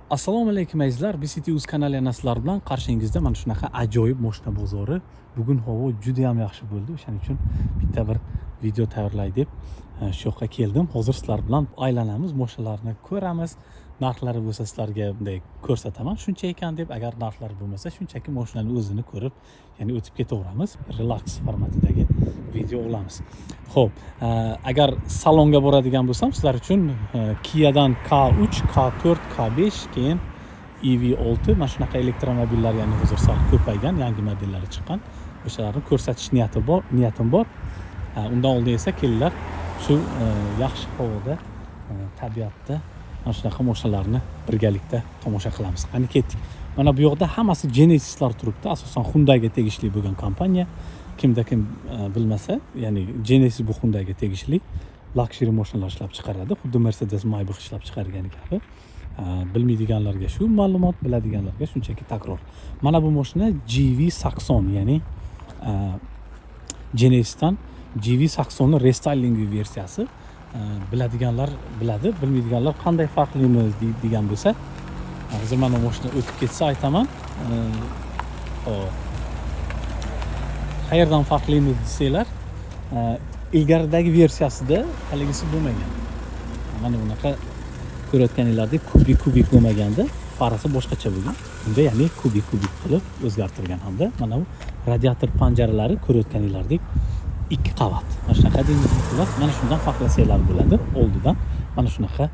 Assalomu alaykum, azizlar. BCT Uz kanali yana sizlar bilan. Qarshingizda mana shunaqa ajoyib moshina bozori. Bugun havo juda ham yaxshi bo'ldi. O'shaning uchun bitta bir video tayyorlay deb shu yoqqa keldim. Hozir sizlar bilan aylanamiz, moshinalarni ko'ramiz. Narxlari bo'lsa, sizlarga bunday ko'rsataman, shuncha ekan deb. Agar narxlari bo'lmasa, shunchaki moshinani o'zini ko'rib, ya'ni o'tib ketaveramiz. Relax formatidagi video olamiz. Xo'p, agar salonga boradigan bo'lsam, sizlar uchun Kia'dan K3, K4, K5, keyin EV6, mana shunaqa elektromobillar, ya'ni hozir sal ko'paygan, yangi modellari chiqqan. O'shalarni ko'rsatish niyati bor, niyatim bor. Undan oldin esa kelinglar, shu yaxshi havoda, tabiatda mana shunaqa mashinalarni birgalikda tomosha qilamiz. Qani, ketdik. Mana bu yoqda hammasi Genesislar turibdi, asosan Hyundaiga tegishli bo'lgan kompaniya. Kimda kim bilmasa, ya'ni Genesis bu Hyundaiga tegishli luxury mashinalar ishlab chiqaradi, xuddi Mercedes, Maybach ishlab chiqargani kabi. Bilmaydiganlarga shu ma'lumot, biladiganlarga shunchaki takror. Mana bu mashina GV 80, ya'ni Genesisdan GV 80ni рестайлинг versiyasi. Biladiganlar biladi, bilmaydiganlar qanday farqlimiz degan bo'lsa, hozir mana mashina o'tib ketsa aytaman. Hop. Qayerdan farqlimiz desanglar, ilgaridagi versiyasida haligisi bo'lmagan. Mana bunaqa ko'rayotganinglardek кубик кубик bo'lmaganda, farasi boshqacha bo'lgan. Bunda, ya'ni, кубик кубик qilib o'zgartirgan hamda mana bu radiator panjaralari, ko'rayotganinglardek, ikki qavat. Mana shunaqa deymiz, xullas, mana shundan farqlasanglar bo'ladi. Oldidan mana shunaqa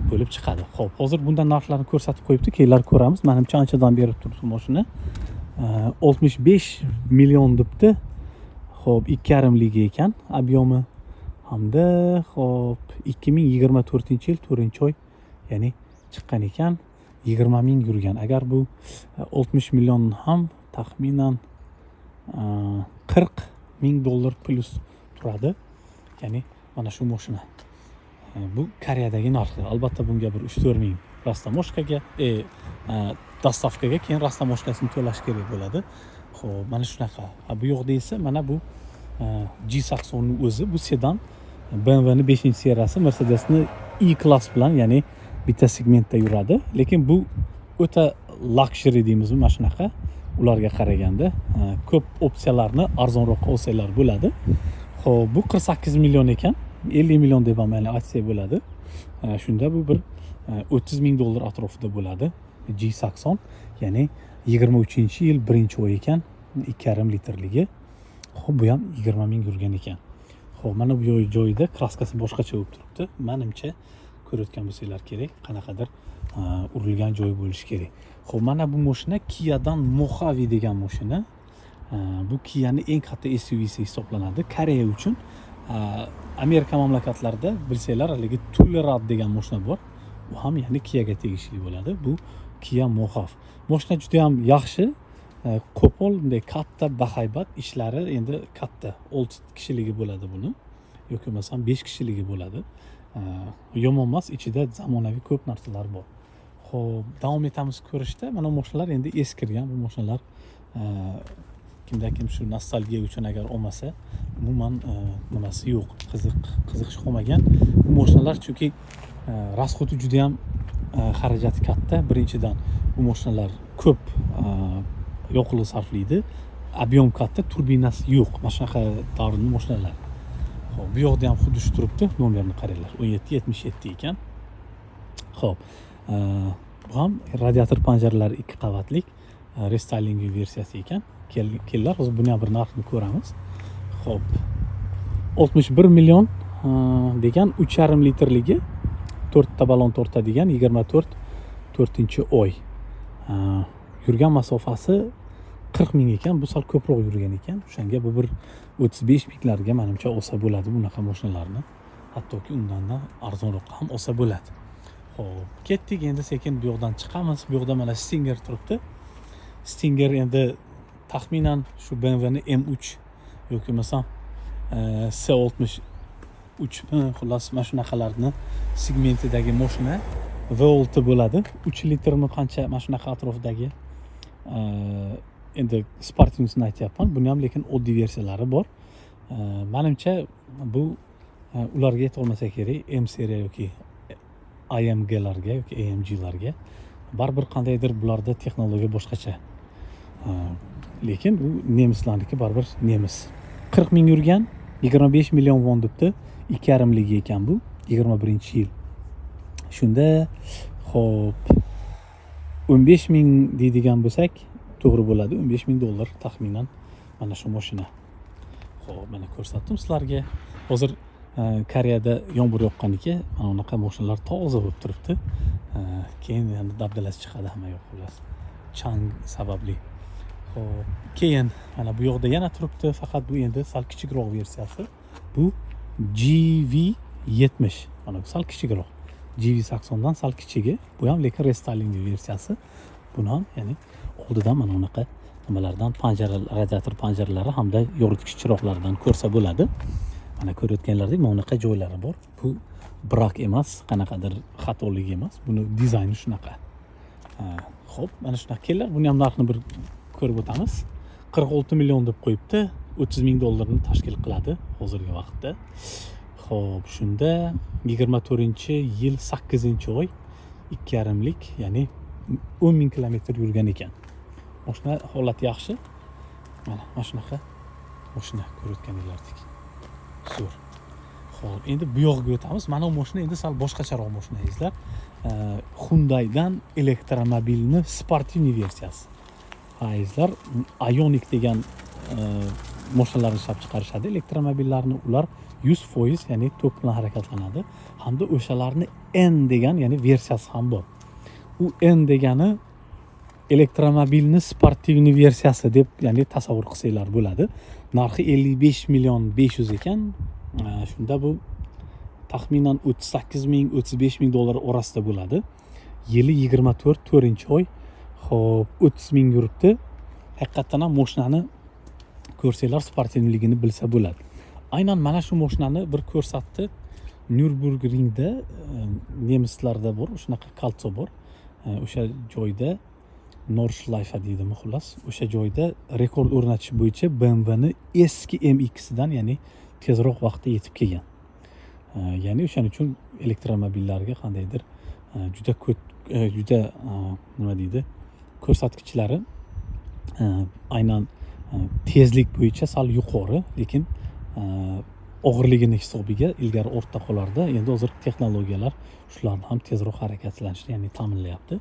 bo'lib chiqadi. Ho'p, hozir bundan narxlarni ko'rsatib qo'yibdi, kelinglar, ko'ramiz. Manimcha, anchadan beri turibdi mashina. 65 million debdi. Ho'p, 2,5 ligi ekan объем i hamda, ho'p, 2024-yil 4-oy, ya'ni chiqqan ekan, 20 000 yurgan. Agar bu 60 million ham taxminan 40 000 dollar plyus turadi, ya'ni mana shu moshina. Bu Koreyadagi narxi. Albatta, bunga bir 3-4 ming растаможка ga, доставка ga, keyin растаможка sini to'lash kerak bo'ladi. Ho'p, mana shunaqa. Ha, bu yoqda esa mana bu G 80ni o'zi, bu sedan, BMWni beshinchi seriyasi, Mercedesni E klass bilan, ya'ni bitta segmentda yuradi, lekin bu o'ta luxury deymizmi, mana shunaqa. Ularga qaraganda ko'p opsiyalarni arzonroqqa olsanglar bo'ladi. Ho'p, bu 48 million ekan, 50 million deb ham, ya'ni, aytsak bo'ladi. Shunda bu bir 30 000 dollar atrofida bo'ladi G 80, ya'ni 23-yil 1-oy ekan, 2,5 litrligi. Ho'p, bu ham 20 000 yurgan ekan. Ho'p, mana bu joyida краска si boshqacha bo'lib turibdi, manimcha, ko'rayotgan bo'lsanglar kerak, qanaqadir urilgan joyi bo'lishi kerak. Ho'p, mana bu moshina Kiadan Mojave degan moshina. Bu Kiani eng katta SUVsi hisoblanadi Koreya uchun. Amerika mamlakatlarida, bilsanglar, haligi Telluride degan moshina bor, u ham, ya'ni, Kiaga tegishli bo'ladi. Bu Kia Mojave moshina juda ham yaxshi, qo'pol, bunday katta, bahaybat, ishlari endi katta, olti kishiligi bo'ladi buni yoki bo'lmasam besh kishiligi bo'ladi. Yomon emas, ichida zamonaviy ko'p narsalar bor. Ho'p, davom etamiz ko'rishda. Mana moshinalar endi eskirgan. Bu moshinalar kimda kim shu nostalgiya uchun agar olmasa, umuman nimasi yo'q, qiziqish qolmagan bu moshinalar, chunki расход i juda yam, xarajati katta. Birinchidan, bu moshinalar ko'p yoqilg'i sarflaydi, объем katta, turbinasi yo'q, mana shunaqa davrni moshinalar. Ho'p, bu yoqda ham xuddi shu turibdi. Nomerini qaranglar, 17 77 ekan. Ho'p, bu ham radiator panjaralari ikki qavatlik, рестайлинг versiyasi ekan. Kelinglar, hozir buni ham bir narxini ko'ramiz. Ho'p, 61 million degan, 3,5 litrligi, to'rtta balon tortadigan, 24 4-oy. Yurgan masofasi 40 000 ekan. Bu sal ko'proq yurgan ekan, o'shanga bu bir 35 minglarga, manimcha, olsa bo'ladi bunaqa mashinalarni, hattoki undan arzonroqqa ham olsa bo'ladi. Ho'p, ketdik endi, sekin bu yoqdan chiqamiz. Bu yoqda mana Stinger turibdi. Stinger endi taxminan shu BMWni M3 yoki bo'lmasam S63mi, xullas, mana shunaqalarni segmentidagi moshina, V6 bo'ladi, 3 litrmi, qancha, mana shunaqa atrofidagi. Endi спортивный sini aytyapman buni ham, lekin oddiy versiyalari bor. Manimcha, bu ularga yetolmasa kerak, M seriya yoki AMGlarga yoki AMGlarga. Baribir qandaydir bularda texnologiya boshqacha. Lekin u nemislarniki baribir nemis. 40 ming yurgan, 25 million von debdi. 2,5 ligi ekan bu, 21-yil. Shunda, ho'p, 15 ming deydigan bo'lsak, to'g'ri bo'ladi, 15 ming dollar taxminan mana shu mashina. Ho'p, mana ko'rsatdim sizlarga. Hozir Koreyada yomg'ir yoqqan ekan, mana bunaqa mashinalar toza bo'lib turibdi. Keyin yana dabdalasi chiqadi hamma yoq, xullas, chang sababli. Ho'p, keyin mana bu yoqda yana turibdi, faqat bu endi sal kichikroq versiyasi. Bu GV 70, mana bu sal kichikroq, GV 80dan sal kichigi bu ham, lekin рестайлинг versiyasi. Buni ham, ya'ni oldidan mana bunaqa nimalardan, panjara, radiator panjaralari hamda yoritgich chiroqlardan ko'rsa bo'ladi. Mana ko'rayotganlaridek, mana bunaqa joylari bor. Bu brak emas, qanaqadir xatolik emas, buni dizayni shunaqa. Ho'p, mana shunaqa. Kelinglar, buni ham narxini bir ko'rib o'tamiz. 46 million deb qo'yibdi, 30 ming dollarni tashkil qiladi hozirgi vaqtda. Ho'p, shunda 24-yil 8-oy, 2,5lik, ya'ni 10 ming kilometr yurgan ekan. Moshina holati yaxshi. Mana shunaqa moshina, ko'rayotganinglardek, zo'r. Ho'p, endi bu yog'iga o'tamiz. Mana bu moshina endi sal boshqacharoq moshina, azizlar. Hyundaidan elektromobilni спортивный versiyasi. Ha, azizlar, Ioniq degan moshinalarni ishlab chiqarishadi, elektromobillarni. Ular 100%, ya'ni tok bilan harakatlanadi hamda o'shalarni N degan, ya'ni versiyasi ham bor. U N degani elektromobilni спортивный versiyasi deb, ya'ni tasavvur qilsanglar bo'ladi. Narxi 55 million 500 ekan. Shunda bu taxminan 38 ming, 35 ming dollar orasida bo'ladi. Yili 24, 4-oy. Ho'p, 30 ming yuribdi. Haqiqatdan ham moshinani ko'rsanglar, спортивный ligini bilsa bo'ladi. Aynan mana shu moshinani bir ko'rsatdi Nyurburgringda, nemislarda bor shunaqa кольцо bor. O'sha joyda, Nordschleife deydimi, xullas, o'sha joyda rekord o'rnatish bo'yicha BMWni eski M2sidan, ya'ni tezroq vaqtda yetib kelgan. Ya'ni o'shaning uchun elektromobillarga qandaydir juda ko'p, juda nima deydi, ko'rsatkichlari aynan tezlik bo'yicha sal yuqori, lekin og'irligini hisobiga ilgari ortda qolardi. Endi hozir texnologiyalar shularni ham tezroq harakatlanishni, ya'ni ta'minlayapti.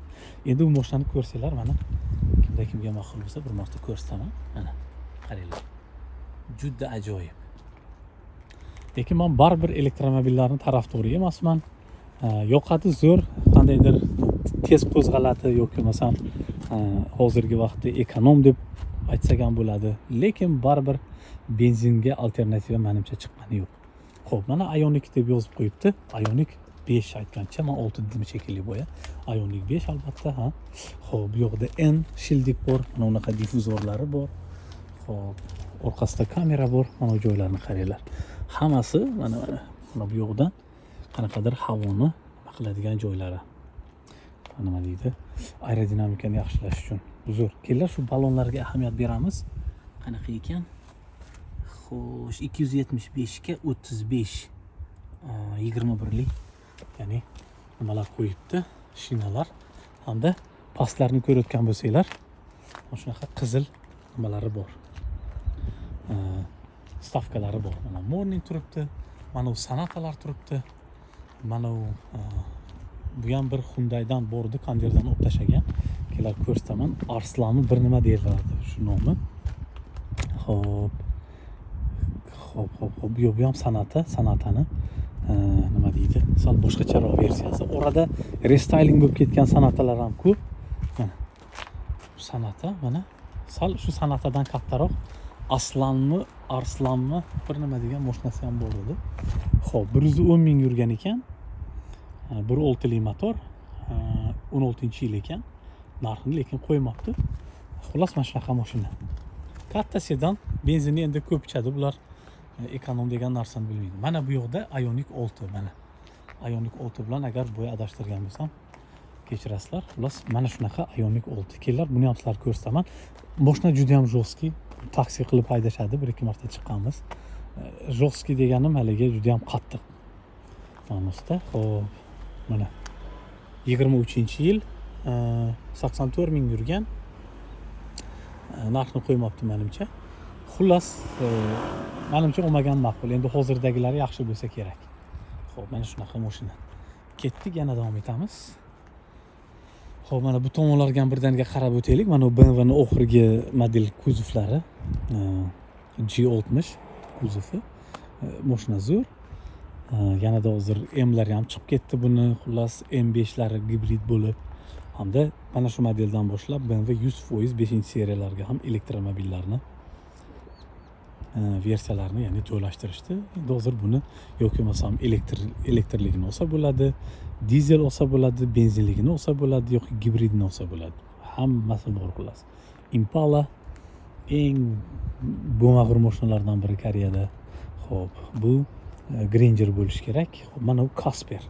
Endi bu moshinani ko'rsanglar, mana, kimda kimga ma'qul bo'lsa, bir marta ko'rsataman. Mana qaranglar, juda ajoyib. Lekin man baribir elektromobillarni tarafdori emasman. Yoqadi, zo'r, qandaydir tez qo'zg'aladi yoki bo'lmasam hozirgi vaqtda эконом deb aytsak ham bo'ladi, lekin baribir benzinga alternativa manimcha chiqqani yo'q. Ho'p, mana Ioniq deb yozib qo'yibdi. Ioniq 5 aytgancha, man 6 dedim shekilli boya. Ioniq 5 albatta, ha. Ho'p, bu yoqda N shildik bor, mana unaqa difuzorlari bor. Ho'p, orqasida kamera bor. Mana bu joylarni qaranglar, hammasi mana bu yoqdan qanaqadir havoni nima qiladigan joylari, nima deydi, aerodinamikani yaxshilash uchun. Zo'r. Kelinglar, shu ballonlarga ahamiyat beramiz, qanaqa ekan. Xo'sh, 275ga 35, 21lik, ya'ni nimalar qo'yibdi, shinalar hamda pastlarni ko'rayotgan bo'lsanglar, mana shunaqa qizil nimalari bor, вставка lari bor. Mana Morning turibdi, mana u Sonatalar turibdi. Mana u bu ham bir Hyundaidan bordi, konveyerdan olib tashlagan. Kelar, ko'rsataman. Arslanmi, bir nima deyiladi shu nomi. Ho'p, yo'q, bu ham Sonata. Sonatani nima deydi, sal boshqacharoq versiyasi. Orada рестайлинг bo'lib ketgan Sonatalar ham ko'p. Mana Sonata, mana sal shu Sonatadan kattaroq Aslanmi, Arslanmi, bir nima degan moshinasi ham bor edi. Ho'p, 110 ming yurgan ekan, 1.6lik motor, 16-yil ekan. Narxini lekin qo'ymabdi. Xullas, mana shunaqa mashina, katta sedan. Benzinni endi ko'p ichadi bular, эконом degan narsani bilmaydi. Mana bu yoqda Ioniq 6. Mana Ioniq 6 bilan agar boya adashtirgan bo'lsam, kechirasizlar. Xullas, mana shunaqa Ioniq 6. Kelinglar, buni ham sizlarga ko'rsataman. Moshina juda ham жесткий, taksi qilib haydashadi, bir ikki marta chiqqanmiz. Жесткий deganim haligi juda ham qattiq ma'nosida. Ho'p, mana. 23-yil, 84 ming yurgan. Narxni qo'ymabdi manimcha. Xullas, manimcha, olmagan ma'qul. Endi hozirdagilari yaxshi bo'lsa kerak. Ho'p, mana shunaqa mashina. Ketdik, yana davom etamiz. Ho'p, mana bu tomonlarga ham birdaniga qarab o'taylik. Mana bu BMWni oxirgi model kuzovlari, G60 kuzovi. Moshina zo'r. Yanada hozir Mlari ham chiqib ketdi buni. Xullas, M5lari gibrid bo'lib hamda mana shu modeldan boshlab BMW 100% beshinchi seriyalarga ham elektromobillarni versiyalarini, ya'ni joylashtirishdi. Endi hozir buni yoki bo'lmasam elektrligini olsa bo'ladi, dizel olsa bo'ladi, benzinligini olsa bo'ladi yoki gibridini olsa bo'ladi, hammasi bor. Xullas, Impala eng bo'lmag'ur mashinalardan biri Koreyada. Ho'p, bu Granger bo'lishi kerak. Xo'p, mana bu Casper.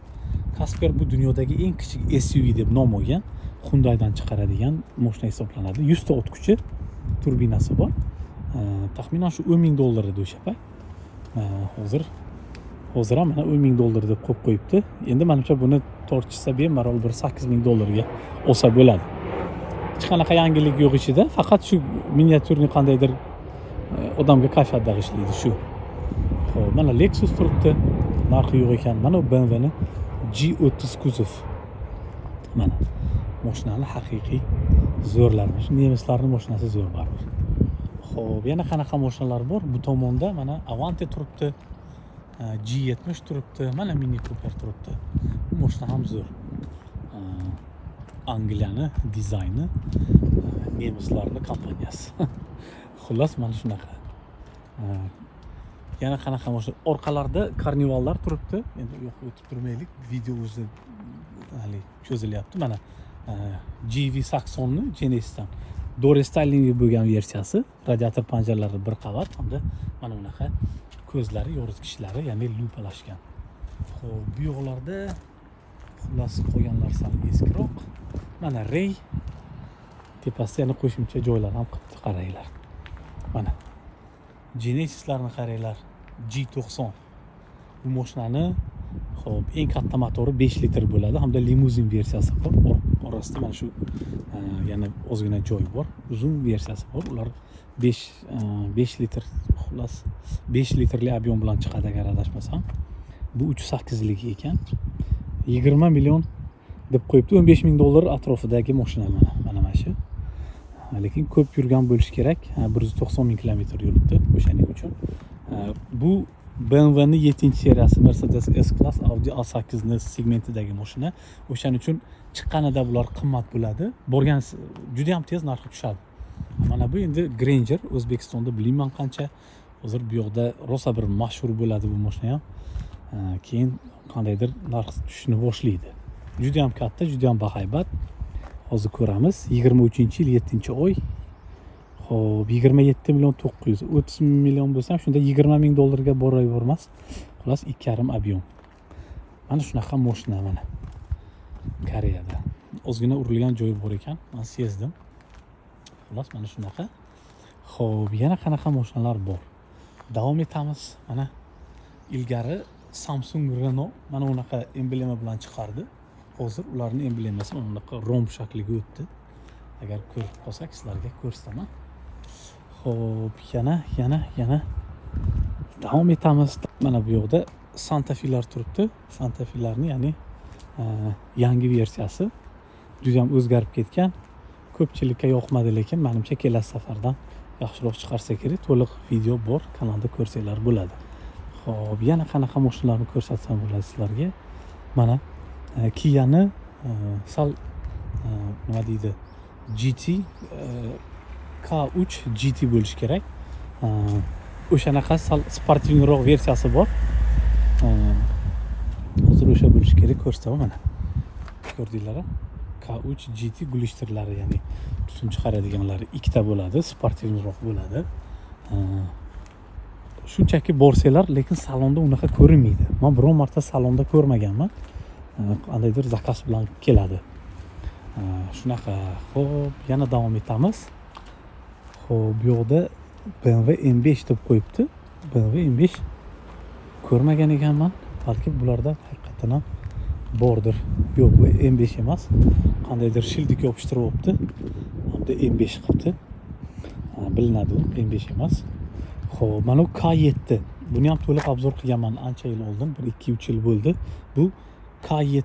Casper bu dunyodagi eng kichik SUV deb nom olgan, Hyundaidan chiqaradigan mashina hisoblanadi. 100 ta ot kuchi turbinasi bor. Taxminan shu 10 000 dollar edi o'sha payt. Hozir ham mana 10 000 dollar deb qo'yib qo'yibdi. Endi manimcha, buni tortishsa, bemalol bir 8000 dollarga olsa bo'ladi. Hech qanaqa yangilik yo'q ichida, faqat shu миниатюрный, qandaydir odamga kayfiyat bag'ishlaydi shu. Ho'p, mana Lexus turibdi, narxi yo'q ekan. Mana bu BMWni G30 kuzov. Mana moshinani haqiqiy zo'rlari. Shu nemislarni moshinasi zo'r baribir. Ho'p, yana qanaqa moshinalar bor bu tomonda? Mana Avante turibdi, G70 turibdi, mana Mini Cooper turibdi. Bu moshina ham zo'r. Angliyani dizayni, nemislarni kompaniyasi. Xullas, mana shunaqa. Yana qanaqa mashina? Orqalarida Carnivallar turibdi. Endi u yoqqa o'tib turmaylik, video o'zi haligi cho'zilyapti. Mana GV 80ni Genesisdan дорестайлинг bo'lgan versiyasi, radiator panjaralari bir qavat hamda mana bunaqa ko'zlari, yoritgichlari, ya'ni lupalashgan. Ho'p, bu yoqlarda, xullas, qolganlar sal eskiroq. Mana Ray, tepasida yana qo'shimcha joylar ham qilibdi, qaranglar. Mana Genesislarni qaranglar, G90. Bu mashinani, ho'p, eng katta motori 5 litr bo'ladi hamda limuzin versiyasi bor. Orasida mana shu yana ozgina joy bor, uzun versiyasi bor. Ular 5 litr, xullas, 5 litrli объем bilan chiqadi, agar adashmasam. Bu 3,8ligi ekan, 20 million deb qo'yibdi, 15 ming dollar atrofidagi mashina. Mana shu. Lekin ko'p yurgan bo'lishi kerak. Ha, 190 ming kilometr yuribdi, o'shaning uchun. Ha, bu BMWni yettinchi seriyasi, Mercedes S Class, Audi A8 ni segmentidagi mashina. O'shaning uchun chiqqanida bular qimmat bo'ladi, borgan juda ham tez narxi tushadi. Mana bu endi Granger. O'zbekistonda bilmayman qancha. Hozir bu yoqda rosa bir mashhur bo'ladi bu mashina ham. Ha, keyin qandaydir narx tushishni boshlaydi. Juda ham katta, juda ham bahaybat. Hozir ko'ramiz. 23-yil, 7-oy. Ho'p, 27 million 900, 30 million bo'lsa ham, shunda 20 ming dollarga borar bormas. Xullas, 2,5 объем. Mana shunaqa moshina. Mana Koreyada ozgina urilgan joyi bor ekan, man sezdim. Xullas, mana shunaqa. Ho'p, yana qanaqa moshinalar bor? Davom etamiz. Mana ilgari Samsung Renault mana bunaqa emblema bilan chiqardi. Hozir ularni emblemasi mana bunaqa romb shakliga o'tdi. Agar ko'rib qolsak, sizlarga ko'rsataman. Ho'p, yana davom etamiz. Mana bu yoqda Santa Felar turibdi. Santa Felarni, ya'ni yangi versiyasi juda ham o'zgarib ketgan. Ko'pchilikka yoqmadi, lekin manimcha, kelasi safardan yaxshiroq chiqarsa kerak. To'liq video bor kanalda, ko'rsanglar bo'ladi. Ho'p, yana qanaqa mashinalarni ko'rsatsam bo'ladi sizlarga? Mana Kiani sal nima deydi, GT, K3 GT bo'lishi kerak. O'shanaqa sal спортивный roq versiyasi bor. Hozir o'sha bo'lishi kerak, ko'rsataman. Mana, ko'rdinglar, K3 GT глушитель lari, ya'ni tutun chiqaradiganlari ikkita bo'ladi, спортивный roq bo'ladi. Shunchaki borsanglar, lekin salonda unaqa ko'rinmaydi. Man biron marta salonda ko'rmaganman. Qandaydir заказ bilan keladi. Shunaqa. Ho'p, yana davom etamiz. Ho'p, bu yoqda BMW M5 deb qo'yibdi. BMW M5 ko'rmagan ekanman. Balki bularda haqiqatdan ham Bordir. Yo'q, bu M5 emas. Qandaydir шильдик yopishtirib olibdi. Hamda M5 qilibdi. Ha, bilinadi, u M5 emas. Xo'p, mana bu K7. Buni ham to'liq обзор qilganman ancha yil oldin, bir 2-3 yil bo'ldi. Bu K7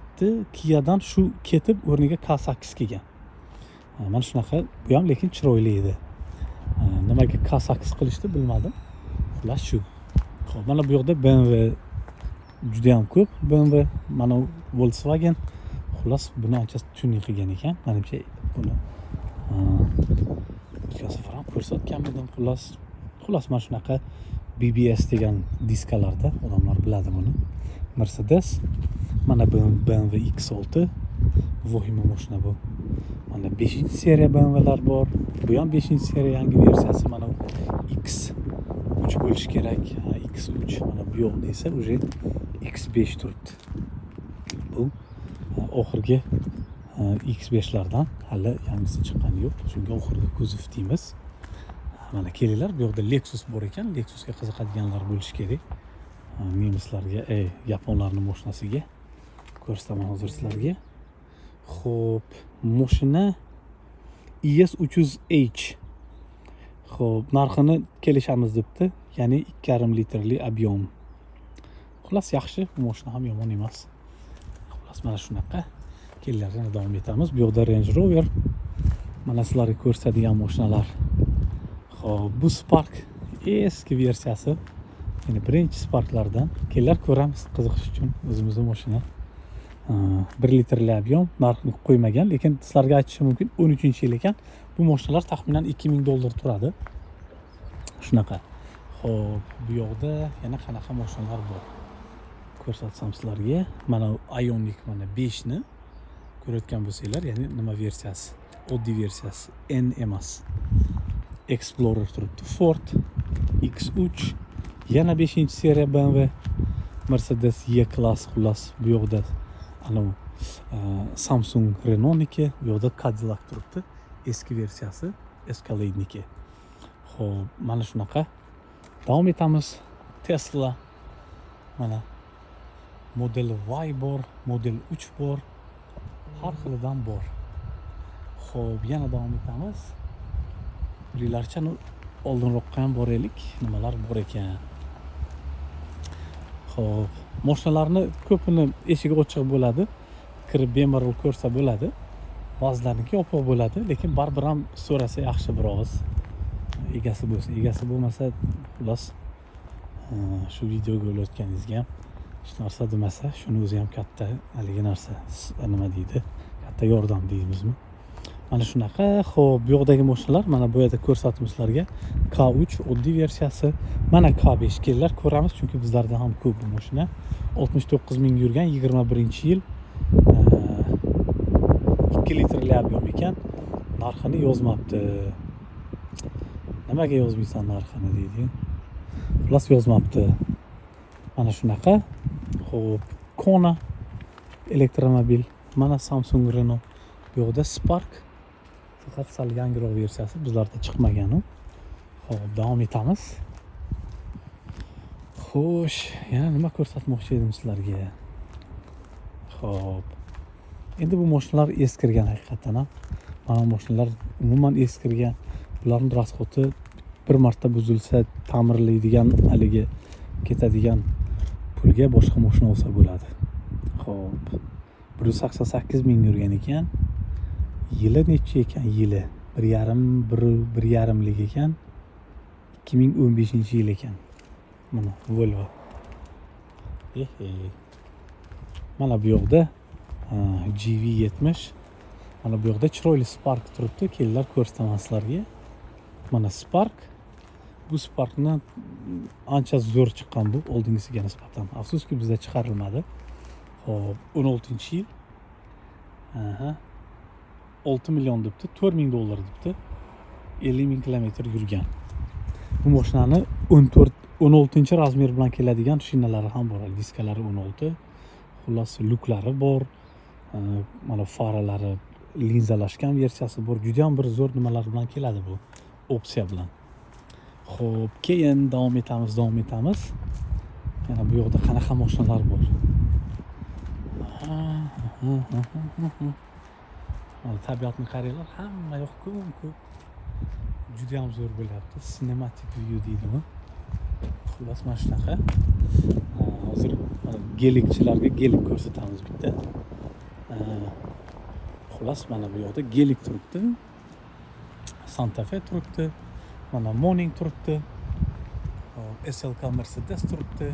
Kia'dan shu ketib, o'rniga K8 kelgan. Ha, mana shunaqa, bu ham lekin chiroyli edi. Ha, nimaga K8 qilishdi, bilmadim. Xullas, shu. Xo'p, mana bu yoqda BMW juda ham ko'p BMW, mana bu Volkswagen. Xullas, buni ancha tuning qilgan ekan. Menimcha, buni o'tgan safar ham ko'rsatganmidim. Xullas, mana shunaqa BBS degan diskalarda odamlar biladi buni. Mercedes, mana BMW X6, vahima mashina bu. Mana 5 seriya BMWlar bor. Bu ham 5 seriya yangi versiyasi. Mana bu X3 bo'lishi kerak. Ha, X3. Mana bu yoqda esa уже X5 turibdi. Bu ha, oxirgi ha, X5lardan, hali yangisi chiqqani yo'q. Shunga oxirgi kuzov deymiz. Ha, mana kelinglar, bu yoqda Lexus bor ekan. Lexusga qiziqadiganlar bo'lishi kerak. Ha, nemislarga, yaponlarning mashinasiga ko'rsataman hozir sizlarga. Xo'p, mashina IS 300H. Xo'p, narxini kelishamiz debdi. Ya'ni 2,5 litrli объем. Xullas, yaxshi, bu mashina ham yomon emas. Xullas, mana shunaqa. Kelinglar, yana davom etamiz. Bu yoqda Range Rover. Mana sizlarga ko'rsatadigan mashinalar. Xo'p, bu Spark eski versiyasi. Ya'ni birinchi Sparklardan. Kelinglar, ko'ramiz qiziqish uchun o'zimizni mashina. 1 litrli объем, narxini qo'ymagan, lekin sizlarga aytishim mumkin, 13 yil ekan. Bu mashinalar taxminan 2000 dollar turadi. Shunaqa. Xo'p, bu yoqda yana qanaqa mashinalar bor? Ko'rsatsam sizlarga. Mana Ioniq, mana 5 ni ko'rayotgan bo'lsanglar, ya'ni nima versiyasi? Oddiy versiyasi, N emas. Explorer turibdi, Ford X3, yana 5 seriya BMW, Mercedes E-Class, xullas, bu yoqda anavi Samsung Renaultniki, bu yoqda Cadillac turibdi, eski versiyasi Escalade'niki. Xo'p, mana shunaqa. Davom etamiz. Tesla, mana Model Y bor, Model 3 bor. Har xilidan bor. Xo'p, yana davom etamiz. Bilinglarcha, oldinroqqa ham boraylik, nimalar bor ekan. Xo'p, mashinalarni ko'pini eshigi ochiq bo'ladi. Kirib bemalol ko'rsa bo'ladi. Ba'zilarniki yopiq bo'ladi, lekin baribir ham so'rasa yaxshi bir og'iz. Egasi bo'lsa, egasi bo'lmasa, xullas, shu videoga olayotganingizga ham hech narsa demasa, shuni o'zi ham katta haligi narsa, nima deydi, katta yordam deymizmi? Mana shunaqa. Xo'p, bu yoqdagi mashinalar, mana bu yerda ko'rsatdim sizlarga. K3 oddiy versiyasi. Mana K5, kelinglar, ko'ramiz, chunki bizlarda ham ko'p bu mashina. 69 ming yurgan, 21-yil. 2 litrli объем ekan. Narxini yozmabdi. Nimaga yozmaysan narxini deydi. Xullas, yozmabdi. Mana shunaqa. Xo'p, Kona elektromobil. Mana Samsung Renault. Bu yoqda Spark. Faqat sal yangiroq versiyasi, bizlarda chiqmagan u. Xo'p, davom etamiz. Xo'sh, yana nima ko'rsatmoqchi edim sizlarga? Xo'p. Endi bu mashinalar eskirgan haqiqatdan ham. Mana bu mashinalar umuman eskirgan. Bularning расход i bir marta buzilsa ta'mirlaydigan haligi ketadigan pulga boshqa mashina olsa bo'ladi. Xo'p. 188 ming yurgan ekan. Yili necha ekan yili? 1,5, 1,5lik ekan. 2015 yil ekan. Mana Volvo. Ehe. Mana bu yoqda GV70. Mana bu yoqda chiroyli Spark turibdi. Kelinglar, ko'rsataman sizlarga. Mana Spark. Bu Sparkni ancha zo'r chiqqan bu oldingisiga nisbatan. Afsuski, bizda chiqarilmadi. Xo'p, 16-yil. Aha. 6 million debdi, 4 ming dollar debdi. 50 ming kilometr yurgan. Bu mashinani 14, 16 размер bilan keladigan shinalari ham bor. Diskalari 16. Xullas, lyuklari bor. Mana faralari linzalashgan versiyasi bor. Juda ham bir zo'r nimalar bilan keladi bu, opsiya bilan. Xo'p, keyin davom etamiz, davom etamiz. Yana bu yoqda qanaqa mashinalar bor? Aha. Mana tabiatni qaranglar, hamma yoq ko'm ko'k, judayam zo'r bo'lyapti. Cinematic view deydimi, xullas, mana shunaqa. Hozir mana gelikchilarga gelik ko'rsatamiz bitta. Xullas, mana bu yoqda gelik turibdi, Santa Fe turibdi, mana Morning turibdi. Hop, SLK Mercedes turibdi,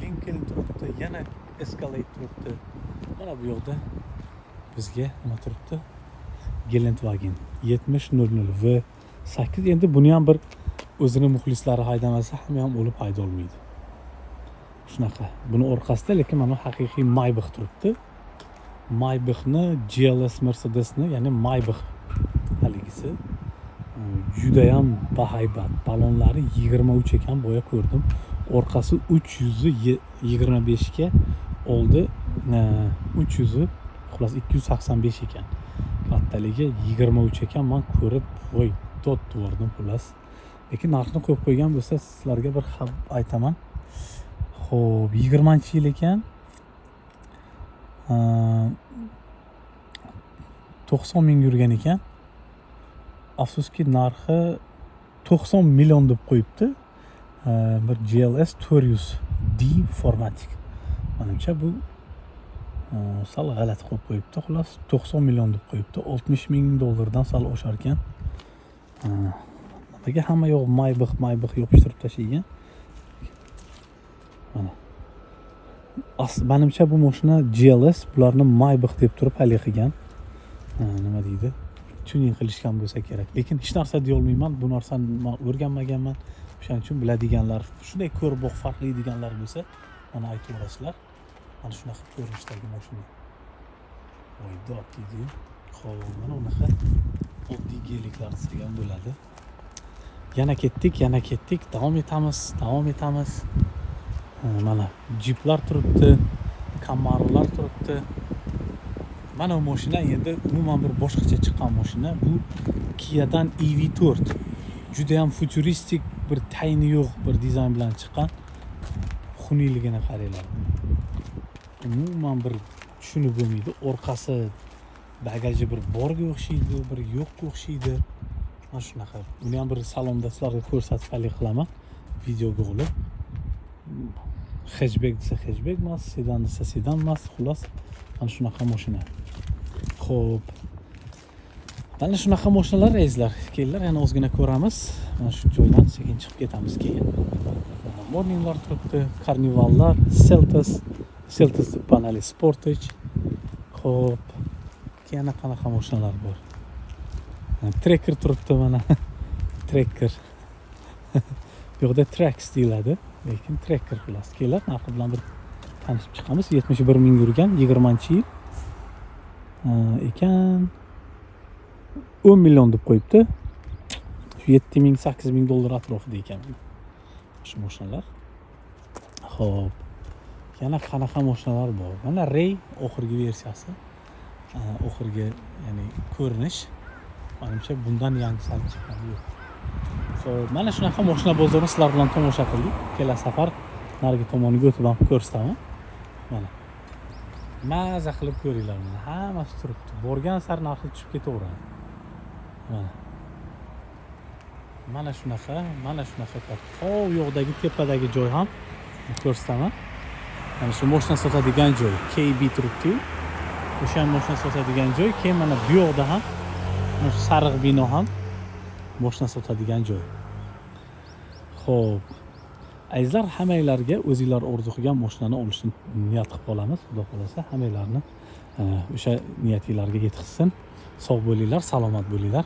Lincoln turibdi, yana Escalade turibdi. Mana bu yoqda bizga nima turibdi? Gelendwagen 7000 V8. Endi buni ham bir o'zini muxlislari haydamasa, hamma ham o'lib haydolmaydi shunaqa. Buni orqasida lekin mana haqiqiy Maybach turibdi. Maybachni, GLS Mercedesni, ya'ni Maybach haligisi judayam bahaybat. Balonlari 23 ekan, boya ko'rdim. Orqasi 325 ga, oldi 300, xullas, 285 ekan. Kattaligi 23 ekan. Man ko'rib, voy, dod yubordim, xullas. Lekin narxini qo'yib qo'ygan bo'lsa, sizlarga bir aytaman. Ho'p, 20-yil ekan, 90 000 yurgan ekan. Afsuski, narxi 90 million deb qo'yibdi. Bir GLS 400 D 4MATIC. Manimcha, bu sal g'alati qo'yib qo'yibdi. Xullas, 90 million deb qo'yibdi, 60 000 dollardan sal oshar ekan. Nimaga hamma yoq Maybach, Maybach yopishtirib tashlagan? Mana, manimcha, bu mashina GLS, bularni Maybach deb turib haligi qilgan. Nima deydi, tuning qilishgan bo'lsa kerak, lekin hech narsa deyolmayman. Bu narsani man o'rganmaganman, o'shaning uchun biladiganlar, shunday ko'rib boq farqli deganlar bo'lsa, mana aytaverasizlar. Mana shunaqa ko'rinishdagi mashina. Voy, dod deydiyu. Ho'p, mana unaqa oddiy geliklar desak ham bo'ladi. Yana ketdik, yana ketdik, davom etamiz, davom etamiz. Ha, mana jiplar turibdi, Camarolar turibdi. Mana bu mashina endi umuman bir boshqacha chiqqan mashina. Bu Kiadan EV4, judayam futuristik, bir tayini yo'q bir dizayn bilan chiqqan. Xunukligini qaranglar, umuman bir tushunib bo'lmaydi. Orqasi bagaji bir borga o'xshaydi, bir yo'qqa o'xshaydi. Mana shunaqa. Buni ham bir salonda sizlarga ko'rsatib haligi qilaman, videoga olib. Хэтчбек desa хэтчбек emas, sedan desa sedan emas, xullas, mana shunaqa mashina. Ho'p, mana shunaqa mashinalar, azizlar. Kelinglar, yana ozgina ko'ramiz. Mana shu joydan sekin chiqib ketamiz keyin. Mana Morninglar turibdi, Carnivallar, Seltos, Seltos paneli, Sportage. Ho'p, keyin yana qanaqa mashinalar bor? Tracker turibdi, mana Tracker. Bu yoqda Trax deyiladi, lekin Tracker, xullas. Kelinglar, narxi bilan bir tanishib chiqamiz. 71 000 yurgan, 20-yil ekan, 10 million deb qo'yibdi. Shu 7000, 8000 dollar atrofida ekan shu mashinalar. Ho'p, yana qanaqa mashinalar bor? Mana Ray oxirgi versiyasi, oxirgi, ya'ni ko'rinish. Manimcha, bundan yangisi hali chiqqani yo'q. Ho'p, mana shunaqa mashina bozorini sizlar bilan tomosha qildik. Kelasi safar narigi tomoniga o'tib ham ko'rsataman. Mana, maza qilib ko'ringlar, mana hammasi turibdi. Borgan sari narxi tushib ketaveradi. Mana shunaqa, mana shunaqa katta. U yoqdagi tepadagi joy ham ko'rsataman. Mana shu moshina sotadigan joy, KB turibdiyu, o'sha ham moshina sotadigan joy. Keyin mana bu yoqda ham, mana shu sariq bino ham moshina sotadigan joy. Ho'p, azizlar, hammanglarga o'zinglar orzu qilgan moshinani olishni niyat qilib qolamiz. Xudo xohlasa, hammanglarni o'sha niyatinglarga yetkazsin. Sog' bo'linglar, salomat bo'linglar.